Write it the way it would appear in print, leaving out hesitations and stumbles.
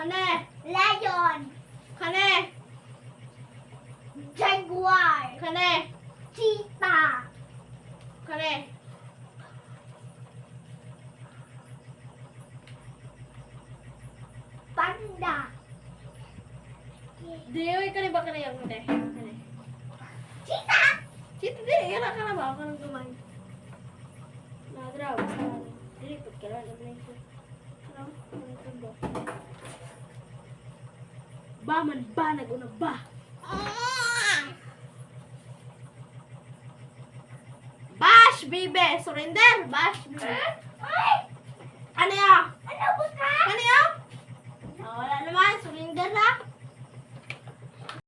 Kani. Lion. Kani. Jaguar. Kani. Cheetah. Kani. Panda. Di, oy, kani ba kani yung kani? Kani. Cheetah. Chito, di, ira ka na ba? Kanang gamay. Na-draw, basta. Dili, pag kailangan na ito. Ano? Ano ito ba? Ba man ba, nag-una ba? Bash, bibe! Surrender! Bash, bibe! Ay! Ano ya?